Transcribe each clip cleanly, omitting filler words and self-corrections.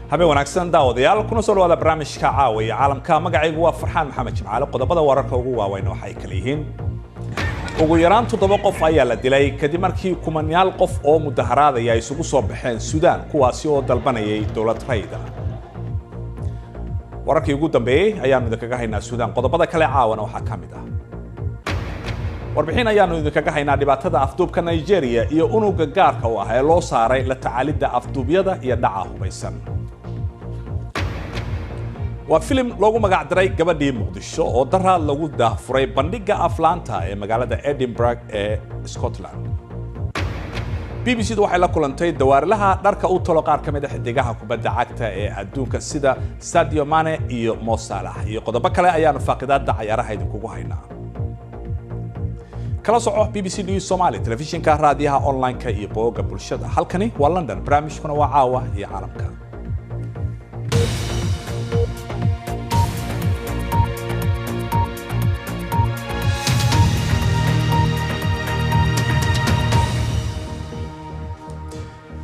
Habeen wanaagsan daawadayaal, kuna soo dhawaada barnaamijka Caawa iyo Caalamka. Magacaygu waa Farxaan Maxamed Jimcaale. Qodobada wararka ugu waaweyn waxay kala yihiin: ugu yaraan 7 qof ayaa la dilay kadib markii kumanyaal qof oo mudaharaadaya ay isugu soo baxeen Suudaan, kuwaasi oo dalbanayay dowlad rayida. Wararkii ugu dambeeyey ayaanu idinkaga haynaa Suudaan. Qodobada kale caawana waxaa ka mid ah warbixin ayaanu idinkaga haynaa dhibaatada afduubka Nigeria iyo unuga gaarka u ah ee loo saaray la tacaalidda afduubyada iyo dhaca hubaysan. Waa filim loogu magac diray Gabadhii Muqdisho oo daraad lagu daahfuray bandhigga aflaanta ee magaalada Edinburgh ee Scotland. BBC du waxay la kulantay dawaarlaha dharka u tolo qaar ka mid a xidigaha kubadda cagta ee adduunka sida Sadio Mane iyo Mo Salah. Iyo qodobo kale ayaanu faaqidaada cayaaraha idinkugu haynaa. Kala soco BBC News Somali telefishinka, raadiyaha, online-ka iyo bogagga bulshada. Halkani waa London, barnaamijkuna waa Caawa iyo Caalamka.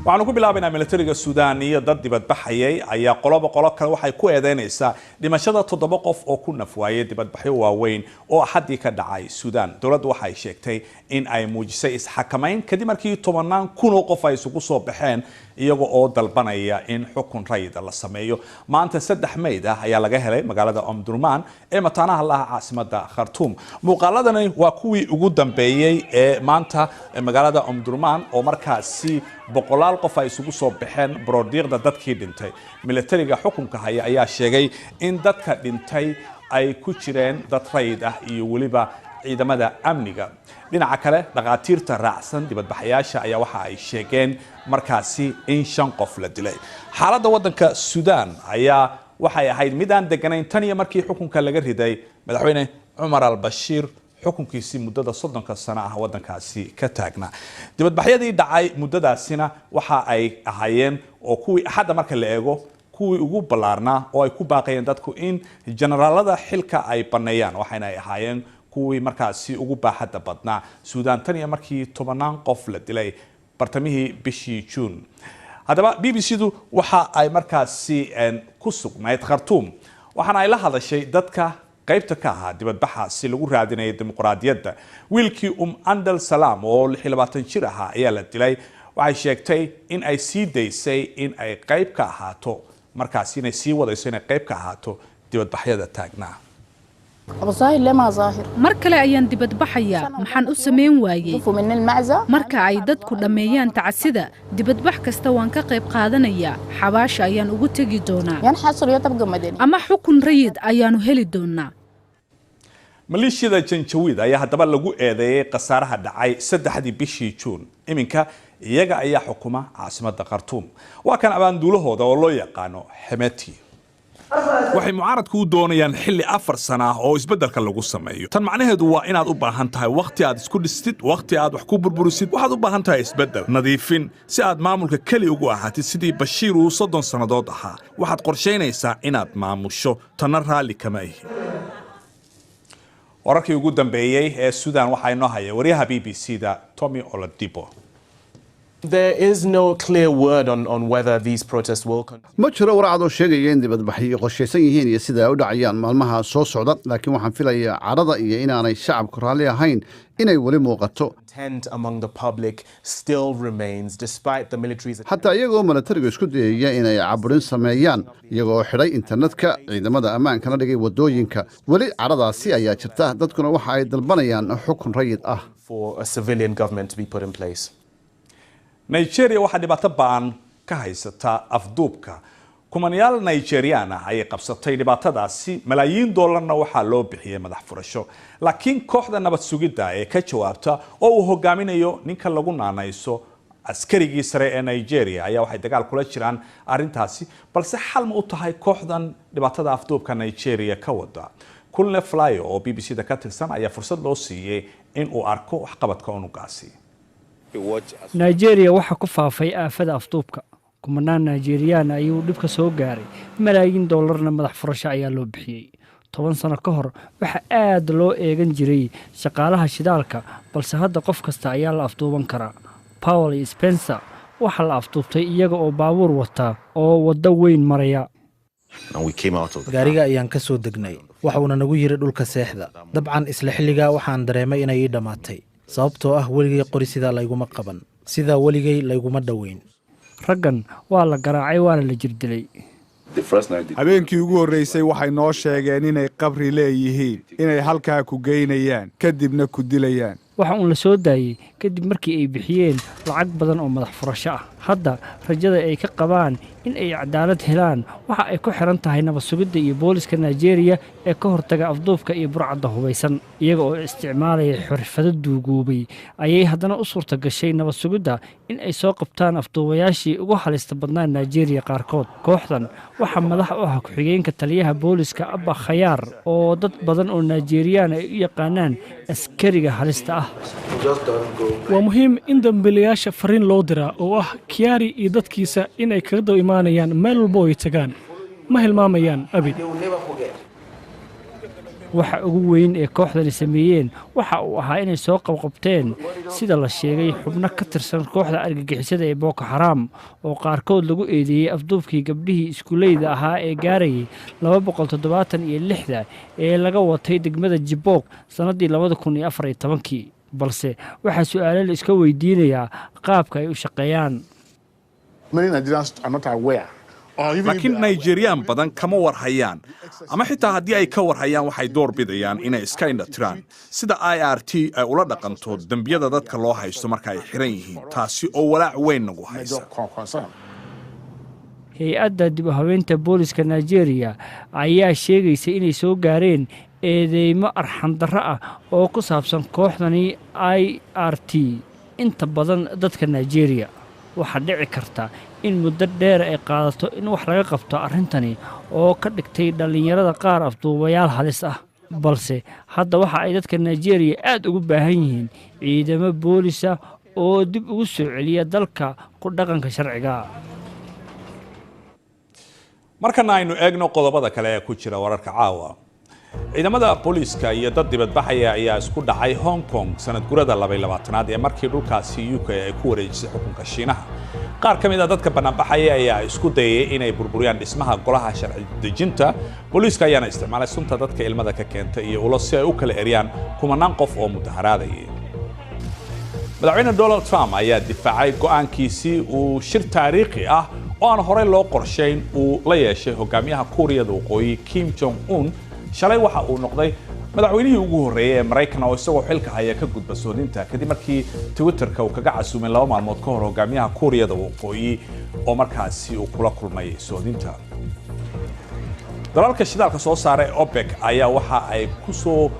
Waxaanu ku bilaabaynaa militariga Suudaan iyo dad dibadbaxayay ayaa qoloba qolo kale waxay ku eedeynaysaa dhimashada 7 qof oo ku nafwaayay dibadbaxyo waaweyn oo Axaddii ka dhacay Suudaan. Dowladdu waxay sheegtay in ay muujisay isxakamayn kadib markii tobanaan kun oo qof ay isugu soo baxeen iyaga oo dalbanaya in xukun rayida la sameeyo. Maanta 3 meyd ah ayaa laga helay magaalada Omdurman ee mataanaha laha caasimada Khartoum. Muuqaaladani waa kuwii ugu dambeeyey ee maanta magaalada Omdurman oo markaasi boqolaal qof ay isugu soo baxeen baroordiiqda dadkii dhintay. Militariga xukunka haya ayaa sheegay in dadka dhintay ay ku jireen dad rayid ah iyo weliba ciidamada amniga. Dhinaca kale, dhakhaatiirta raacsan dibadbaxayaasha ayaa waxa ay sheegeen markaasi in 5 qof la dilay. Xaaladda waddanka Suudaan ayaa waxay ahayd mid aan deganayn tan iyo markii xukunka laga riday madaxweyne Cumar al-Bashiir, xukunkiisii muddada 30-ka sano ah waddankaasi ka taagnaa. Dibadbaxyadii dhacay muddadaasina waxa ay ahaayeen oo kuwii Axadda marka la eego kuwii ugu ballaarnaa oo ay ku baaqayeen dadku in generaalada xilka ay banneeyaan, waxayna ay ahaayeen kuwii markaasi ugu baaxadda badnaa Suudaan tan iyo markii tobanaan qof la dilay bartamihii bishii Juun. Haddaba BBC du waxa ay markaasi ku sugnayd Khartoum, waxaana ay la hadashay dadka qaybta ka ahaa dibadbaxa si lagu raadinayay dimuqraadiyadda. Wiilkii Andal Salaam oo 26 jir ahaa ayaa la dilay. Waxay sheegtay in ay sii daysay in ay qayb ka ahaato markaasi inay sii wadayso inay qayb ka ahaato dibadbaxyada taagnaa. Mar kale ayaan dibadbaxayaa. Maxaan u samayn waayey? Marka ay dadku dhammeeyaan tacsida, dibadbax kasta waan ka qayb qaadanayaa. Xabaasha ayaan ugu tegi doonaa ama xukun rayid ayaanu heli doonaa. Maleeshiyada Janjawiid ayaa haddaba lagu eedeeyey khasaaraha dhacay 3-dii bishii Juun. Iminka iyaga ayaa xukuma caasimadda Khartuum. Waa kan abaanduulahooda oo loo yaqaano Xemeti. Waxay mucaaradku u doonayaan xilli 4 sana ah oo isbeddelka lagu sameeyo. Tan macnaheedu waa inaad u baahan tahay wakhti aad isku dhistid, wakhti aad wax ku burburisid. Waxaad u baahan tahay isbeddel, nadiifin, si aad maamulka keli ugu ahaatid sidii Bashiir uu 30 sannadood ahaa. Waxaad qorshaynaysaa inaad maamusho, tanna raalli kama ihi. Wararkii ugu dambeeyey ee Suudaan waxaa inoo haya waryaha BBC da Tommy Oladipo. There is no clear word on whether these protests will continue. Ma jiro warcad oo sheegaya in dibadbaxyo qorshaysan yihiin iyo sida ay u dhacayaan maalmaha soo socda, laakiin waxaan filayaa cadhada iyo inaanay shacabku raalli ahayn inay weli muuqato. Content among the public still remains despite the military's Xataa iyagoo milatarigu isku dayaya inay caburin sameeyaan, iyagoo xidhay internetka, ciidamada ammaankana dhigay waddooyinka, weli cadhadaasi ayaa jirta. Dadkuna waxa ay dalbanayaan xukun rayid ah. for a civilian government to be put in place. Nigeria waxaa dhibaato ba'an ka haysata afduubka. Kumanayaal Nigerian ah ayay qabsatay dhibaatadaasi, malaayiin doolarna waxaa loo bixiyey madax furasho. Laakiin kooxda nabad sugidda ee ka jawaabta oo uu hogaaminayo ninka lagu naanayso askarigii sare ee Nigeria ayaa waxay dagaal kula jiraan arrintaasi. Balse xal ma u tahay kooxdan dhibaatada afduubka Nigeria ka wada? Kunle Falayo oo BBC da ka tirsan ayaa fursad loo siiyey in uu arko waxqabadka unugaasi. Nigeria waxaa ku faafay aafada afduubka. Kumanaan Nigeriyaan ayuu dhibka soo gaaray, malaayiin doolarna madax furasho ayaa loo bixiyey. 10 sano ka hor waxaa aad loo eegan jiray shaqaalaha shidaalka, balse hadda qof kasta ayaa la afduuban karaa. Paul Spencer Waxaa la afduubtay iyaga oo baabuur wata oo waddo weyn maraya. Gaariga ayaan ka soo degnay, waxuuna nagu yidhi dhulka seexda. Dabcan isla xilligaa waxaan dareemay inay ii dhammaatay, sababtoo ah weligay qori sidaa layguma qaban, sidaa weligay layguma dhoweyn. Raggan waa la garaacay, waana la jirdilay. Habeenkii ugu horraysay waxay noo sheegeen inay qabri leeyihiin, inay halkaa ku geynayaan, kadibna ku dilayaan. Waxa uun la soo daayey kadib markii ay bixiyeen lacag badan oo madax furasho ah. Hadda rajada ay ka qabaan in ay cadaalad helaan waxa ay ku xiran tahay nabad sugidda iyo booliska Nigeria ee ka hortaga afduubka iyo burcadda hubaysan. Iyaga oo isticmaalaya xirfado duugoobay ayay haddana u suurta gashay nabad sugidda in ay soo qabtaan afduubayaashii ugu halista badnaa Nigeria qaarkood. Kooxdan waxaa madax u ah ku-xigeenka taliyaha booliska Abba Khayaar, oo dad badan oo Nigerian ay u yaqaanaan askariga halista ah. Waa muhiim in dambiilayaasha fariin loo diraa oo ah Kiyaari iyo dadkiisa inay kaga daba imaanayaan meel walba oo ay tagaan. Ma hilmaamayaan abid. Waxa ugu weyn ee kooxdani sameeyeen waxa uu ahaa inay soo qabqabteen, sida la sheegay, xubno ka tirsan kooxda argagixisada ee Boko Xaraam, oo qaarkood lagu eedeeyey afduubkii gabdhihii iskuuleyda ahaa ee gaarayay 276-da ee laga watay degmada Jiboog sannaddii 2014-kii. Balse waxaa su'aalo la iska weydiinayaa qaabka ay u shaqeeyaan. Laakiin Nigerian badan kama warhayaan, ama xitaa haddii ay ka warhayaan, waxay door bidayaan inay iska indha tiraan sida IRT ay ula dhaqanto dembiyada dadka loo haysto marka ay xiran yihiin, taasi oo walaac weyn nagu haysa. Hay-adda dib u habeynta booliska Nigeria ayaa sheegaysa inay soo gaareen eedeymo arxandarro ah oo ku saabsan kooxdani IRT. Inta badan dadka Nigeria waxaa dhici karta in muddo dheer ay qaadato in wax laga qabto arrintani oo ka dhigtay dhallinyarada qaar afduubayaal halis ah. Balse hadda waxa ay dadka Nigeria aad ugu baahan yihiin ciidamo boolisa oo dib ugu soo celiya dalka ku dhaqanka sharciga. Markana aynu eegno qodobada kale ee ku jira wararka caawa. Ciidamada booliiska iyo dad dibadbaxaya ayaa isku dhacay Hong Kong sanad gurada 22aad ee markii dhulkaasi UK ay ku wareejisay xukunka Shiinaha. Qaar ka mid a dadka banaanbaxaya ayaa isku dayay inay burburiyaan dhismaha golaha sharci dejinta. Booliiska ayaana isticmaalay sunta dadka ilmada ka keenta iyo ulo si ay u kala eriyaan kumanaan qof oo mudaharaadayay. Madaxweyne Donald Trump ayaa difaacay go'aankiisii uu shir taariikhi ah oo aan horey loo qorshayn uu la yeeshay hogaamiyaha Kuuriyada Waqooyi Kim Jong Un shalay. Waxa uu noqday madaxweynihii ugu horreeyay ee Maraykan oo isagoo xilka haya ka gudba soodinta, kadib markii Twitterka uu kaga casuumay 2 maalmood ka hor hogaamiyaha Kuuriyada Waqooyi oo markaasi uu kula kulmay soodinta. Dalalka shidaalka soo saara ee OPEC ayaa waxa ay ku soo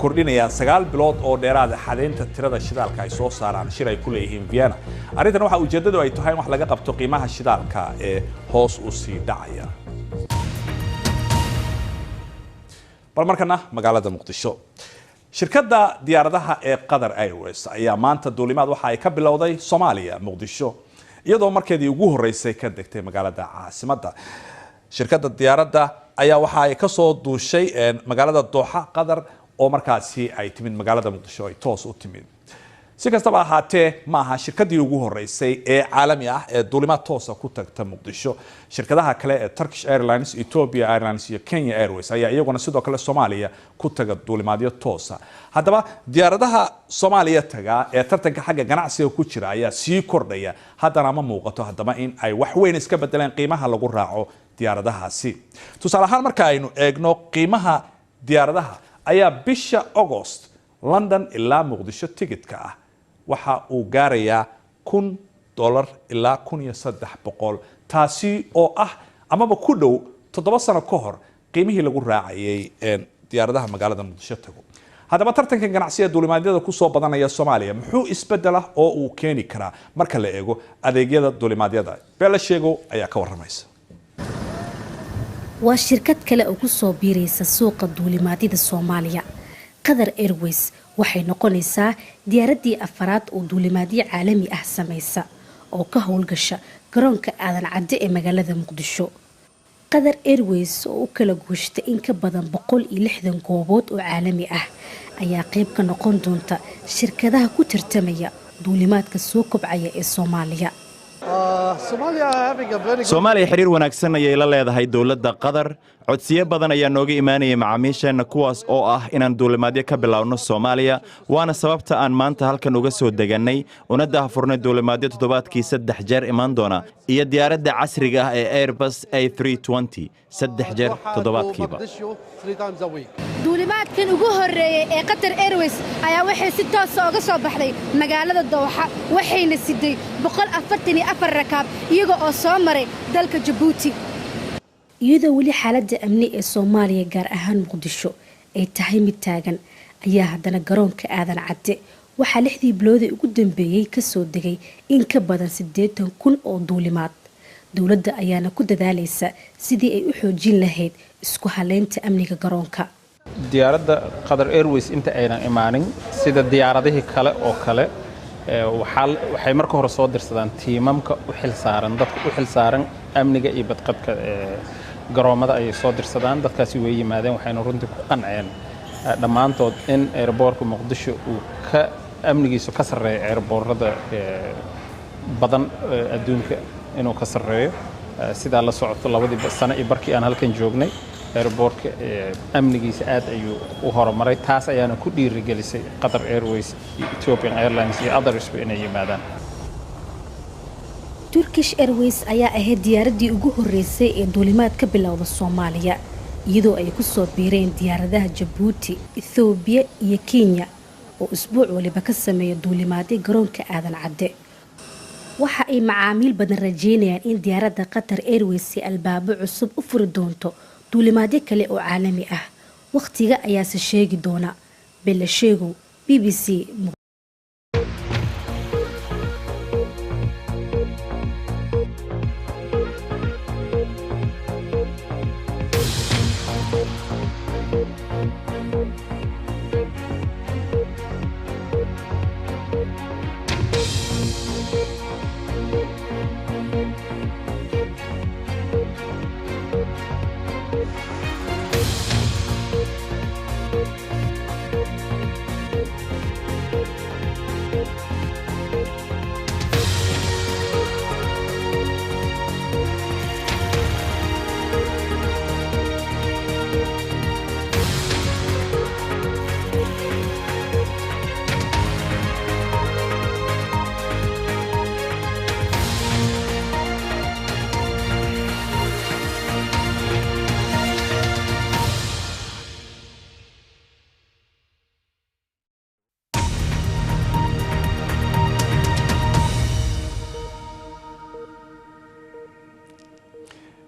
kordhinayaan 9 bilood oo dheeraada xadeynta tirada shidaalka ay soo saaraan shir ay ku leeyihiin Vienna. Arrintan waxaa ujeeddadu ay tahay in wax laga qabto qiimaha shidaalka ee hoos u sii dhacaya. Bal markana magaalada Muqdisho. Shirkadda diyaaradaha ee Qatar Airways ayaa maanta duulimaad waxa ay ka bilowday Soomaaliya, Muqdisho, iyadoo markeedii ugu horeysay ka degtay magaalada caasimadda. Shirkadda diyaaradda ayaa waxa ay kasoo duushay magaalada Dooxa, Qatar, oo markaasi ay timid magaalada Muqdisho, ay toos u timid. Si kastaba ahaatee, ma aha shirkadii ugu horeysay ee caalami ah ee duulimaad toosa ku tagta Muqdisho. Shirkadaha kale ee Turkish Airlines, Ethiopia Airlines iyo Kenya Airways ayaa iyaguna sidoo kale Soomaaliya ku taga duulimaadyo toosa. Haddaba diyaaradaha Soomaaliya taga ee tartanka xagga ganacsiga ku jira ayaa sii kordhaya. Haddana ma muuqato haddaba in ay wax weyn iska bedeleen qiimaha lagu raaco diyaaradahaasi. Tusaale ahaan, marka aynu eegno qiimaha diyaaradaha ayaa bisha August London ilaa Muqdisho tigidka ah waxa uu gaarayaa $1000 ilaa 1300, taasi oo ah amaba ku dhow 7 sano ka hor qiimihii lagu raacayay diyaaradaha magaalada Muqdisho tago. Haddaba tartanka ganacsiga duulimaadyada kusoo badanaya Soomaaliya muxuu isbedel ah oo uu keeni karaa marka la eego adeegyada duulimaadyada? Beela Sheego ayaa ka waramaysa. Waa shirkad kale oo kusoo biiraysa suuqa duulimaadyada Soomaaliya. Qatar Airways waxay noqonaysaa diyaaraddii afaraad oo duulimaadyo caalami ah samaysa oo ka howlgasha garoonka Aadan Cadde ee magaalada Muqdisho. Qatar Airways oo u kala gooshta in ka badan 160 goobood oo caalami ah ayaa qayb ka noqon doonta shirkadaha ku tartamaya duulimaadka soo kobcaya ee Soomaaliya. Soomaaliya xiriir wanaagsan ayay la leedahay dowladda Qatar. Codsiyo badan ayaa nooga imaanaya macaamiisheenna, kuwaas oo ah inaan duulimaadyo ka bilowno Soomaaliya. Waana sababta aan maanta halkan uga soo degannay una daahfurnay duulimaadyo toddobaadkii saddex jeer imaan doona iyo diyaaradda casriga ah ee Airbus A saddex jeer toddobaadkiiba. Duulimaadkan ugu horreeyey ee Qatar Airways ayaa waxay si toosa uga soo baxday magaalada Dowxa, waxayna siday 144 rakaab, iyaga oo soo maray dalka Jabuuti. Iyadoo weli xaaladda amni ee Soomaaliya, gaar ahaan Muqdisho, ay tahay mid taagan, ayaa haddana garoonka Aadan Cadde waxaa 6dii biloodii ugu dambeeyey kasoo degay in ka badan 80,000 oo duulimaad. Dowladda ayaana ku dadaalaysa sidii ay u xoojin lahayd isku haleynta amniga garoonka. Diyaaradda Qatar Airways inta aynan imaanin, sida diyaaradihii kale oo kale, waxay marka hore soo dirsadaan tiimamka u xilsaaran, dadka u xilsaaran amniga iyo badqabka garoommada ayay soo dirsadaan. Dadkaasi way yimaadeen, waxayna runtii ku qanceen dhammaantood in airport-ka Muqdisho uu ka amnigiisu ka sarreeyo airport-ada badan adduunka inuu ka sarreeyo. Sidaa la socoto, 2dii sano iyo barkii aan halkan joognay, airport-ka amnigiisa aad ayuu u horumaray. Taas ayaana ku dhiirigelisay Qatar Airways iyo Ethiopian Airlines iyo others-ba inay yimaadaan. Turkish Airways ayaa ahayd diyaaraddii ugu horreysay ee duulimaad ka bilowda Soomaaliya, iyadoo ay ku soo biireen diyaaradaha Jabuuti, Ethoobiya iyo Kenya oo isbuuc waliba ka sameeya duulimaadyo garoonka Aadan Cadde. Waxa ay macaamiil badan rajeynayaan in diyaaradda Qatar Airways si albaabo cusub u furi doonto duulimaadyo kale oo caalami ah. Wakhtiga ayaase sheegi doona. Bella Sheegow, BBC.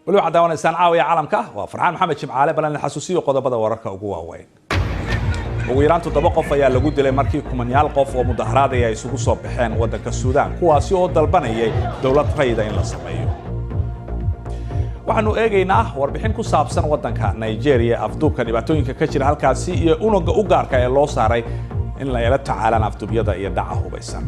Weli waxaad daawanaysaan Caawiya Caalamka. Waa Farxaan Maxamed Jimcaale. Balan xasuusiyo qodobada wararka ugu waaweyn. Ugu yaraan toddoba qof ayaa lagu dilay markii kumanyaal qof oo mudaharaadaya ay isugu soo baxeen waddanka Suudaan, kuwaasi oo dalbanayay dowlad rayida in la sameeyo. Waxaanu eegaynaa warbixin ku saabsan waddanka Nigeria, afduubka, dhibaatooyinka ka jira halkaasi iyo unuga u gaarka ee loo saaray in lala tacaalaan afduubyada iyo dhaca hubaysan.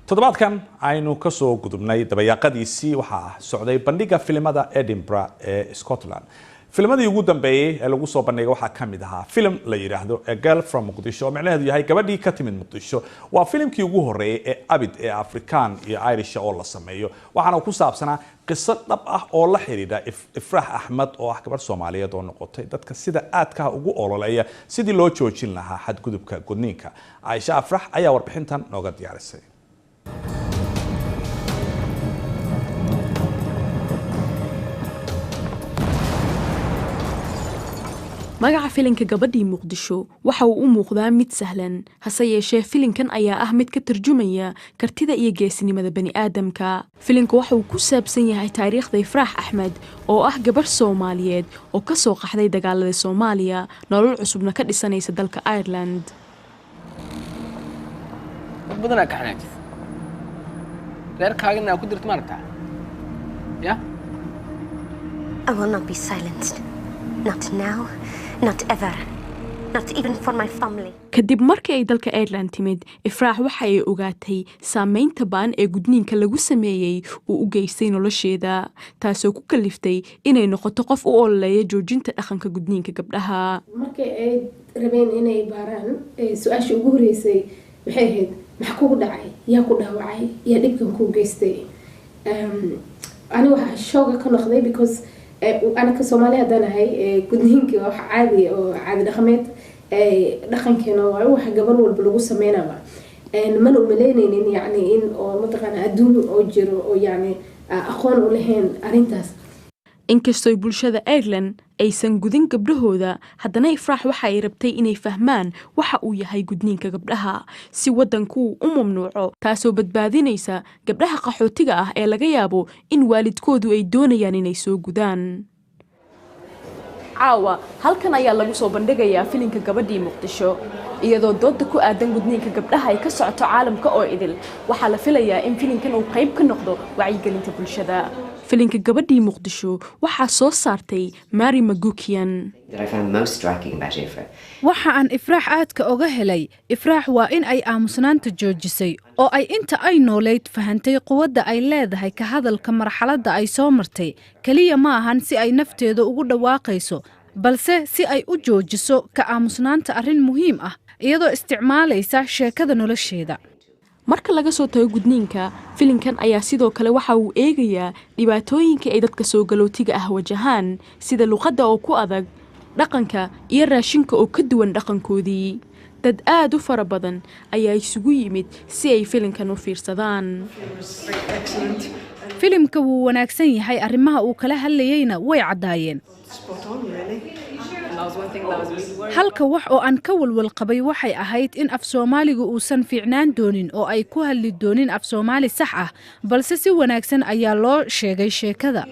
Toddobaadkan aynu kasoo gudubnay dabayaaqadiisii waxaa socday bandhiga filimada Edinburgh ee Scotland. Filmadii ugu dambeeyey ee lagu soo bandhigay waxaa ka mid ahaa film la yidhaahdo A Girl from Muqdisho, oo micnaheedu yahay gabadhii ka timid Muqdisho. Waa filimkii ugu horreeyey ee abid ee Afrikaan iyo Irish oo la sameeyo, waxaana ku saabsanaa qiso dhab ah oo la xidhiidha Ifraax Axmed, oo ah gabadh Soomaaliyeed oo noqotay dadka sida aadkaha ugu ololeeya sidii loo joojin lahaa xadgudubka gudniinka. Caaisha Afrax ayaa warbixintan nooga diyaarisay. Magaca filinka Gabadhii Muqdisho waxa uu u muuqdaa mid sahlan, hase yeeshee filinkan ayaa ah mid ka tarjumaya kartida iyo geesinimada bani'aadamka. Filinka waxa uu ku saabsan yahay taariikhda Ifraax Axmed, oo ah gabarh Soomaaliyeed oo ka soo qaxday dagaalada Soomaaliya, nolol cusubna ka dhisanaysa dalka Ireland. Dad badanaa ka xanaajis reerkaagana ku dirta maaragtaa ya. I will not be silenced. Not now, not ever. Not even for my family. Kadib markii ay dalka Ireland timid, Ifraax waxa ay ogaatay saameynta ba'an ee gudniinka lagu sameeyey uu u geystay nolosheeda, taasoo ku kaliftay inay noqoto qof u ololeeya joojinta dhaqanka gudniinka gabdhaha. Markii ay rabeen inay baaraan, su-aashii ugu horreysay waxay ahayd, Maxaa kugu dhacay? Yaa ku dhaawacay? Yaa dhibkan kuu geystay? Aniga waxaa shock ka noqday because anaka Soomaali haddaan ahay, gudniinka waa wax caadi oo caadi dhaqameed, dhaqankeena waa wax gabar walba lagu sameynaba. Mana umaleyneynin yacni in oo mataqaana adduun oo jiro oo yacni aqoon u lahayn arrintaas. Inkastoo bulshada Ireland aysan gudin gabdhahooda, haddana Ifraax waxa ay rabtay inay fahmaan waxa uu yahay gudniinka gabdhaha si waddanku u mamnuuco, taasoo badbaadinaysa gabdhaha qaxootiga ah ee laga yaabo in waalidkoodu ay doonayaan inay soo gudaan. Caawa halkan ayaa lagu soo bandhigayaa filinka Gabadhii Muqdisho, iyadoo dooda ku aadan gudniinka gabdhaha ay ka socoto caalamka oo idil. Waxaa la filayaa in filinkan uu qayb ka noqdo wacyigelinta bulshada. Filinka Gabadhii Muqdisho waxaa soo saartay Mary Magukian. Waxa aan Ifraax aadka oga helay Ifraax waa in ay aamusnaanta joojisay oo ay inta ay noolayd fahantay quwadda ay leedahay ka hadalka marxaladda ay soo martay. Keliya ma ahan si ay nafteeda ugu dhawaaqayso, balse si ay u joojiso ka aamusnaanta arrin muhiim ah, iyadoo isticmaalaysa sheekada nolosheeda. Marka laga soo tago gudniinka, filinkan ayaa sidoo kale waxa uu eegayaa dhibaatooyinka ay dadka soo galootiga ah wajahaan, sida luqadda oo ku adag, dhaqanka iyo raashinka oo ka duwan dhaqankoodii. Dad aad u fara badan ayaa isugu yimid si ay filinkan u fiirsadaan. Filimka wuu wanaagsan yahay, arrimaha uu kala hadlayeyna way caddaayeen. Halka wax oo aan ka walwal qabay waxay ahayd in af Soomaaligu uusan fiicnaan doonin oo ay ku hadli doonin af Soomaali sax ah, balse si wanaagsan ayaa loo sheegay sheekada.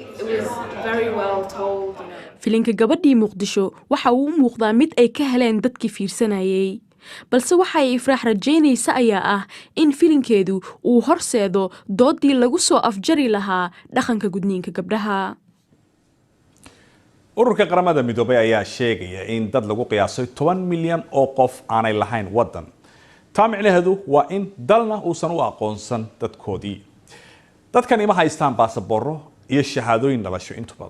Filinka Gabadhii Muqdisho waxa uu u muuqdaa mid ay ka heleen dadkii fiirsanayay, balse waxa ay Ifraax rajaynaysa ayaa ah in filinkeedu uu horseedo doodii lagu soo afjari lahaa dhaqanka gudniinka gabdhaha. Ururka Qaramada Midoobay ayaa sheegaya in dad lagu qiyaasay 10 milyan oo qof aanay lahayn wadan. Taa micnaheedu waa in dalna uusan u aqoonsan dadkoodii. Dadkani ma haystaan baasabooro iyo shahaadooyin dhalasho intuba.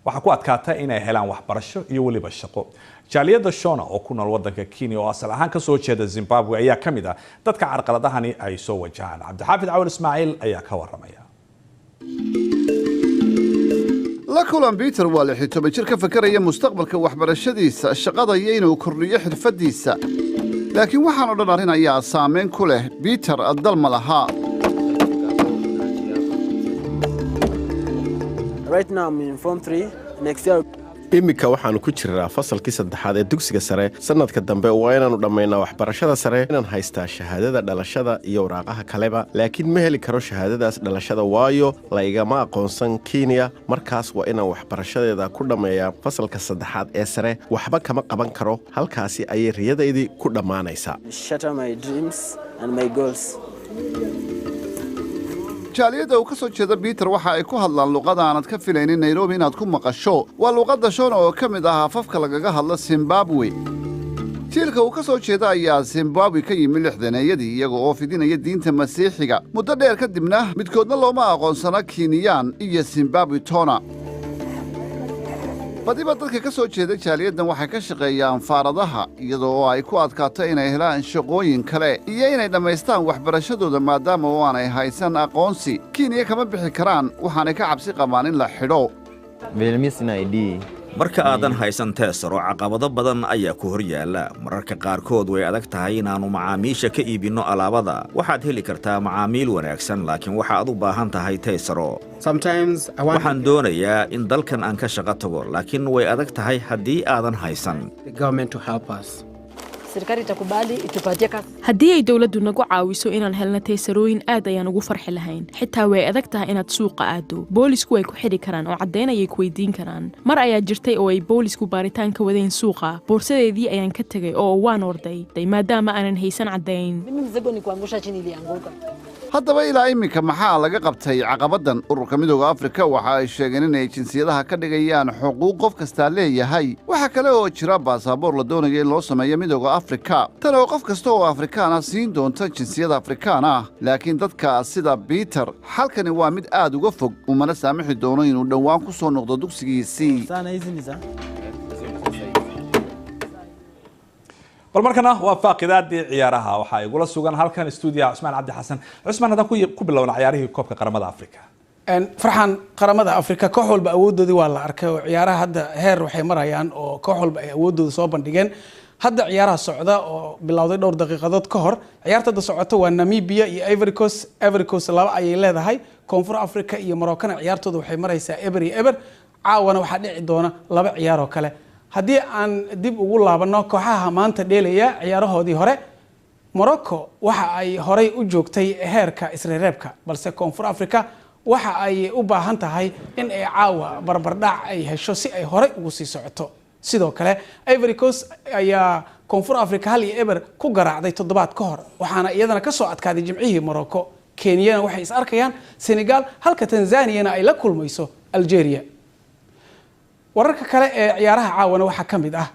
Waxaa ku adkaata inay helaan waxbarasho iyo weliba shaqo. Jaaliyadda Shona oo ku nool wadanka Kenya oo asal ahaan kasoo jeeda Zimbabwe ayaa ka mid ah dadka carqaladahani ay soo wajahaan. Cabdixaafid Cawal Ismaaciil ayaa ka waramaya. La kulan Peter. Waa 16 jir ka fakaraya mustaqbalka waxbarashadiisa, shaqada iyo inuu kordhiyo xirfaddiisa. Laakiin waxaan oo dhan arrin ayaa saameyn ku leh. Peter dal ma laha. Right now I'm in Form 3. Next year Iminka waxaannu ku jiraa fasalkii saddexaad ee dugsiga sare. Sannadka dambe waa inaannu dhammaynaa waxbarashada sare. Inaan haystaa shahaadada dhalashada iyo waraaqaha kaleba, laakiin ma heli karo shahaadadaas dhalashada, waayo la igama aqoonsan Kenya. Markaas waa inaan waxbarashadeeda ku dhammeeyaa fasalka saddexaad ee sare. Waxba kama qaban karo, halkaasi ayay riyadaydii ku dhammaanaysaa. Shatter my dreams and my goals. Jaaliyadda uu ka soo jeeda Peter waxa ay ku hadlaan luqada aanad ka filaynin Nairobi inaad ku maqasho. Waa luqadda Shona oo ka mid ah afafka lagaga hadla Zimbabwe. Jiilka uu ka soo jeeda ayaa Zimbabwe ka yimi lixdaneeyadii, iyaga oo fidinaya diinta Masiixiga. Muddo dheer kadibna midkoodna looma aqoonsana Kiiniyaan iyo Zimbabwe tona. Badiba dadka ka soo jeeda jaaliyaddan waxay ka shaqeeyaan faaradaha, iyadoo oo ay ku adkaato inay helaan shaqooyin kale iyo inay dhammaystaan waxbarashadooda, maadaama oo aanay haysan aqoonsi. Kenya kama bixi karaan, waxaanay ka cabsi qabaan in la xidho. Marka aadan haysan teesaro, caqabado badan ayaa ku hor yaalla. Mararka qaarkood way adag tahay inaannu macaamiisha ka iibinno alaabada. Waxaad heli kartaa macaamiil wanaagsan, laakiin waxaad u baahan tahay teesaro. Waxaan doonayaa in dalkan aan ka shaqo tago, laakiin way adag tahay haddii aadan haysan. Haddii ay dowladdu nagu caawiso inaan helno teesarooyin, aad ayaan ugu farxi lahayn. Xitaa way adag tahay inaad suuqa aado. Boolisku way ku xidhi karaan oo caddayn ayay ku weydiin karaan. Mar ayaa jirtay oo ay boolisku baaritaan ka wadeen suuqa. Boorsadeedii ayaan ka tegay oo waan orday, maadaama aanan haysan caddayn. Haddaba ilaa iminka maxaa laga qabtay caqabaddan? Ururka Midooda Afrika waxa ay sheegeen inay jinsiyadaha ka dhigayaan xuquuq qof kastaa leeyahay. Waxaa kale oo jira baasaboor la doonaya in loo sameeyo Midooda Afrika, tan oo qof kasta oo Afrikaan ah siin doonta jinsiyada Afrikaan ah. Laakiin dadka sida Peter, xalkani waa mid aad uga fog, umana saamixi doono inuu dhowaan ku soo noqdo dugsigiisii. Bal markana waa faaqidaadii ciyaaraha. Waxaa igula sugan halkan stuudiyaha Cusmaan Cabdi Xasan. Cusmaan, haddaan ku bilowna ciyaarihii koobka qaramada Afrika. Farxan, qaramada Afrika koox walba awoodoodii waa la arkay, oo ciyaaraha hadda heer waxay marayaan oo koox walba ay awoodooda soo bandhigeen. Hadda ciyaaraha socda oo bilowday dhowr daqiiqadood ka hor, ciyaarta hadda socota waa Namibia iyo Ivory Coast. Ivory Coast 2 ayay leedahay. Koonfur Africa iyo Morocco-na ciyaartooda waxay maraysaa 0-0. Caawana waxaa dhici doona laba ciyaar oo kale. Haddii aan dib ugu laabano kooxaha maanta dheelaya ciyaarahoodii hore, Morocco waxa ay horey u joogtay heerka isreereebka, balse Koonfur Africa waxa ay u baahan tahay in ay caawa barbardhac ay hesho si ay horey ugu sii socoto. Sidoo kale Ivory Coast ayaa Koonfur Africa 1-0 ku garaacday toddobaad ka hor, waxaana iyadana kasoo adkaaday jimcihii Morocco. Kenyana waxay is arkayaan Senegal, halka Tanzaniana ay la kulmayso Algeria. Wararka kale ee ciyaaraha caawana waxaa ka mid ah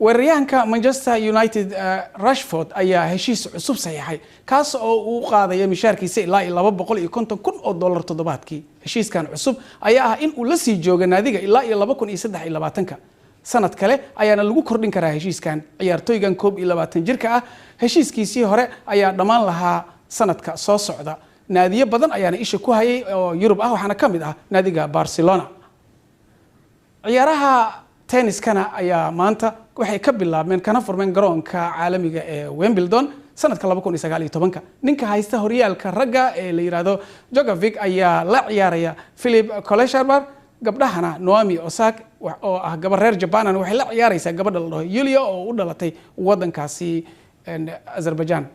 weeraryahanka Manchester United Rashford ayaa heshiis cusub saxiixay, kaas oo uu qaadaya mishaarkiisa ilaa iyo $250,000 toddobaadkii. Heshiiskan cusub ayaa ah in uu la sii jooga naadiga ilaa iyo 2023-ka. Sanad kale ayaana lagu kordhin karaa heshiiskan. Ciyaartooygan 21 jirka ah heshiiskiisii hore ayaa dhammaan lahaa sanadka soo socda. Naadiyo badan ayaana isha ku hayay oo Yurub ah, waxaana ka mid ah naadiga Barcelona. Ciyaaraha tenniskana ayaa maanta waxay ka bilaabmeen kana furmeen garoonka caalamiga ee Wimbledon sanadka 2019-ka. Ninka haysta horyaalka ragga ee la yiraahdo Djokovic ayaa la ciyaaraya Philip Kohlschreiber. Gabdhahana Naomi Osaka oo ah gabar reer Japan waxay la ciyaaraysaa gabadha la dhaho Yulia oo u dhalatay wadankaasi Azerbaijan.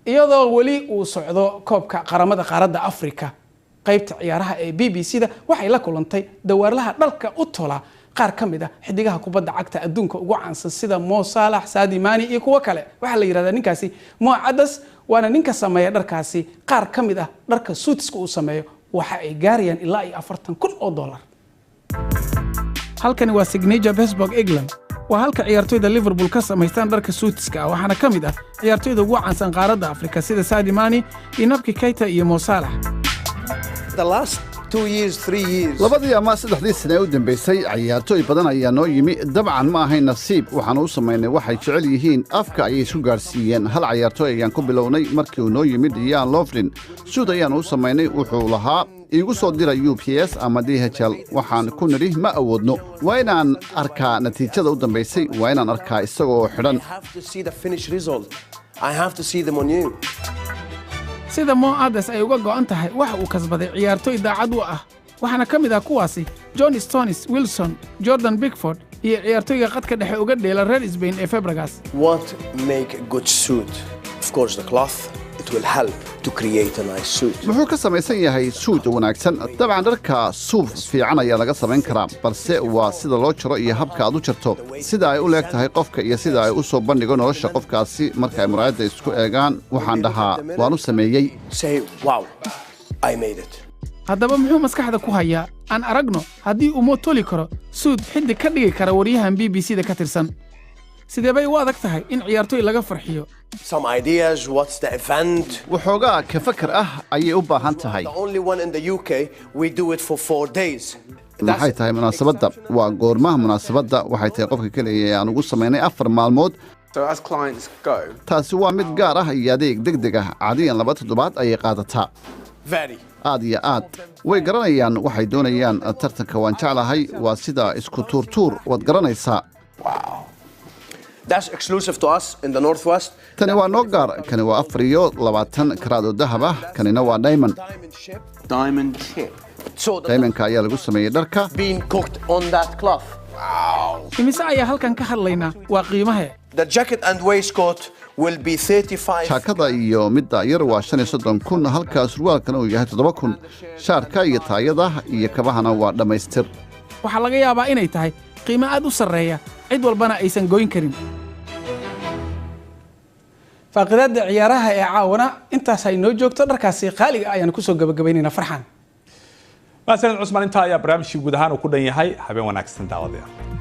Iyadoo weli uu socdo koobka qaramada qaaradda Afrika, qaybta ciyaaraha ee BBC da waxay la kulantay dawaarlaha dhalka u tola qaar ka mid ah xidigaha kubadda cagta adduunka ugu caansan sida Mo Salah, Sadio Mane iyo kuwo kale. Waxaa la yidhahdaa ninkaasi Mo Cadas, waana ninka sameeya dharkaasi. Qaar ka mid ah dharka suitiska uu sameeyo waxa ay gaarayaan ilaa iyo $40,000. Halkani waa Signature Bespoke England, waa halka ciyaartoyda Liverpool ka samaystaan dharka suutiska ah, waxaana ka mid ah ciyaartoyda ugu caansan qaaradda Afrika sida Sadio Mane iyo Naby Keita iyo Mo Salah. Labadii ama saddexdii sane ee u dambaysay ciyaartooy badan ayaa noo yimi. Dabcan ma ahayn nasiib, waxaan u samaynay waxay jecel yihiin. Afka ayay isku gaadhsiiyeen. Hal ciyaartooy ayaan ku bilownay markii uu noo yimid, Dejan Lovren. Suud ayaan u samaynay. Wuxuu lahaa iigu soo dira UPS ama DHL. Waxaan ku nidhi ma awoodno, waa inaan arkaa natiijada u dambaysay, waa inaan arkaa isagoo xidhan. Sida Mo Ades ay uga go'an tahay, waxa uu kasbaday ciyaartoy daacad u ah, waxaana ka mid ah kuwaasi John Stones, Wilson, Jordan Pickford iyo ciyaartoyga qadka dhexe uga dheela reer Spain ee Fabregas. What make a good suit? Of course, the cloth. It will help to create a nice suit. Muxuu ka samaysan yahay suud wanaagsan? Dabcan dharka suuf fiican ayaa laga samayn karaa, balse waa sida loo jaro iyo habka aad u jarto, sida ay u leeg tahay qofka iyo sida ay u soo bandhigo nolosha qofkaasi. Marka ay muraayadda isku eegaan, waxaan dhahaa waan u sameeyey. Say, "Wow, I made it." Haddaba muxuu maskaxda ku hayaa? Aan aragno haddii uu Mo toli karo suud xiddig ka dhigi kara waryahan BBC da ka tirsan. Sidee bay u adag tahay in ciyaartoy laga farxiyo? Some ideas, what's the event? Waxoogaa ka fakar ah ayay u baahan tahay. The only one in the UK, we do it for 4 days. Maxay tahay munaasabadda? Waa goormaha munaasabadda? Waxay tahay qofka keliya ee aan ugu samaynay 4 maalmood. So as clients go, Taasi waa mid gaar ah iyo adeeg deg deg ah. Caadiyan 2 toddobaad ayay qaadataa. Very. Aad iyo aad way garanayaan waxay doonayaan. Tartanka waan jeclahay, waa sida isku tuurtuur, waad garanaysaa. That's exclusive to us in the Northwest. Tani waa noo gaar. Kani waa 24 karaad oo dahab ah, kanina waa diamond. Diamond chip. So the Diamondka ayaa lagu sameeyey dharka. being cooked on that cloth. Imise ayaa halkan ka hadlaynaa? Waa qiimahe? The jacket and waistcoat will be 35. Jaakada iyo midda yar waa 35,000, halka surwaalkana uu yahay 7,000. Shaarka iyo taayada iyo kabahana waa dhammaystir. Waxaa laga yaabaa inay tahay qiimo aad u sarreeya, cid walbana aysan goyn karin. Faaqidaadda ciyaaraha ee caawana intaas ay noo joogto. Dharkaasi qaaliga ayaan kusoo gabagabaynaynaa, Farxan. Mahadsanid, Cusmaan. Intaa ayaa barnaamijkii guud ahaan uu ku dhan yahay. Habeen wanaagsan, daawadayaal.